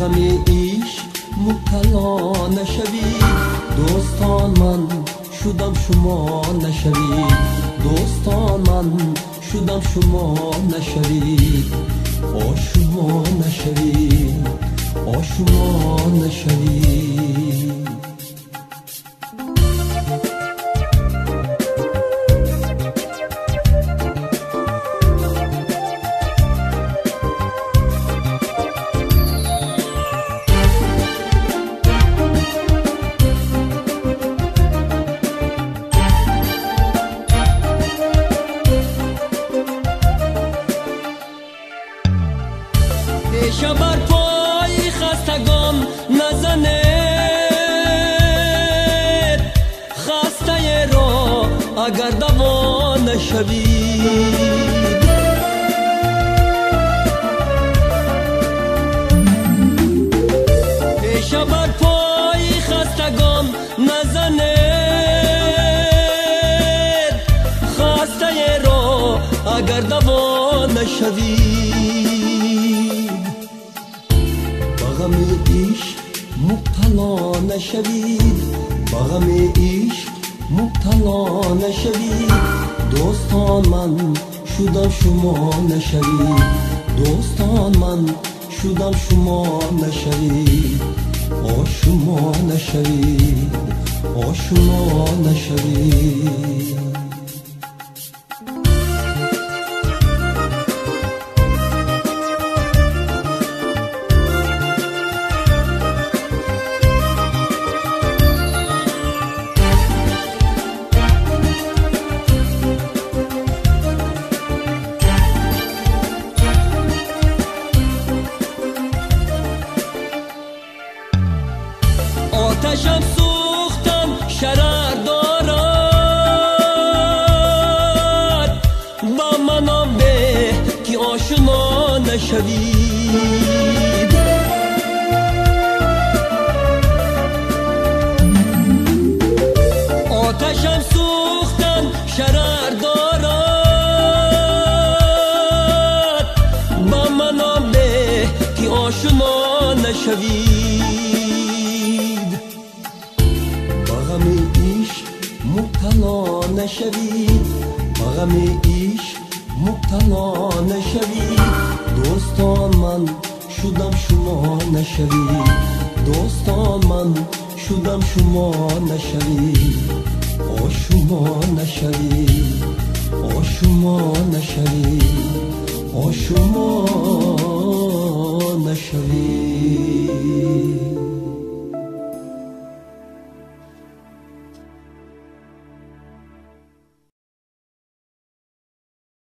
Ба ғами ишқ мубтало нашавид, дӯстон, ман шудам, шумо нашавид. Дӯстон, ман шудам, шумо нашавид. О, шумо нашавид, о, шумо нашавид. Теша бар пои хастагон назанед, хастаеро агар даво нашавид. Теша бар пои хастагон назанед, хастаеро агар даво нашавид. Ба ғами ишқ мубтало нашавид, ба ғами ишқ мубтало нашавид. Дӯстон, ман шудам, шумо нашавид. Дӯстон, ман шудам, шумо нашавид. О, шумо нашавид, о, шумо нашавид. Оташам сӯхтам шарар дорад, ба ман беҳ ки ошно нашавид. Оташам сӯхтам шарар дорад, ба ман беҳ ки ошно нашавид. Ба ғами ишқ мубтало нашавид, ба ғами ишқ мубтало нашавид. Дӯстон, ман шудам, шумо нашавид. Дӯстон, ман шудам, шумо нашавид. О, шумо нашавид, о, шумо нашавид, о, шумо нашавид.